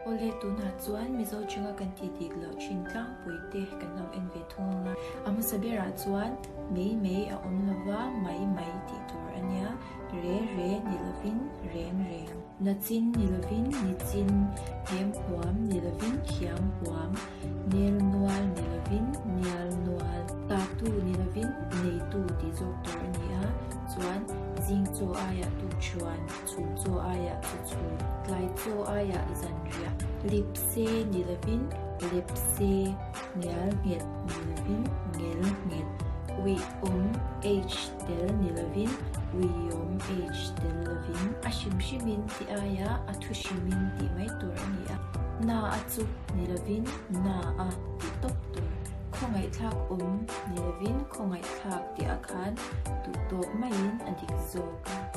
Awle, tunah chuan Mizo thenga kan tih dik loh thin tlangpui te kan lo en ve thung ang a. A hmasa berah chuan mei mei a awm lova mai mai tih tur a nia, re re ni lovin reng reng, nachin ni lovin nichin, hem huam ni lovin hiam huam, nel nual ni lovin nial nual, tatu ni lovin neitu tih zawk tur a ni a, chuan zing chaw aiah tukṭhuan. Chhum chaw aiah chu chhum, tlai chaw aiah zanriah, lipse ni lovin lepse, ngial nghet ni lovin ngel nghet, uih awm h tel ni lovin uiawm h tel lovin. A hrim hrimin tih aiah a thu hrimin tih mai tur a ni a, na a chu ni lovin na a tih tawp tur. Khawngaihthlak awm ni lovin khawngaihthlak tih ah khan duh tawk maiin a dik zawk a.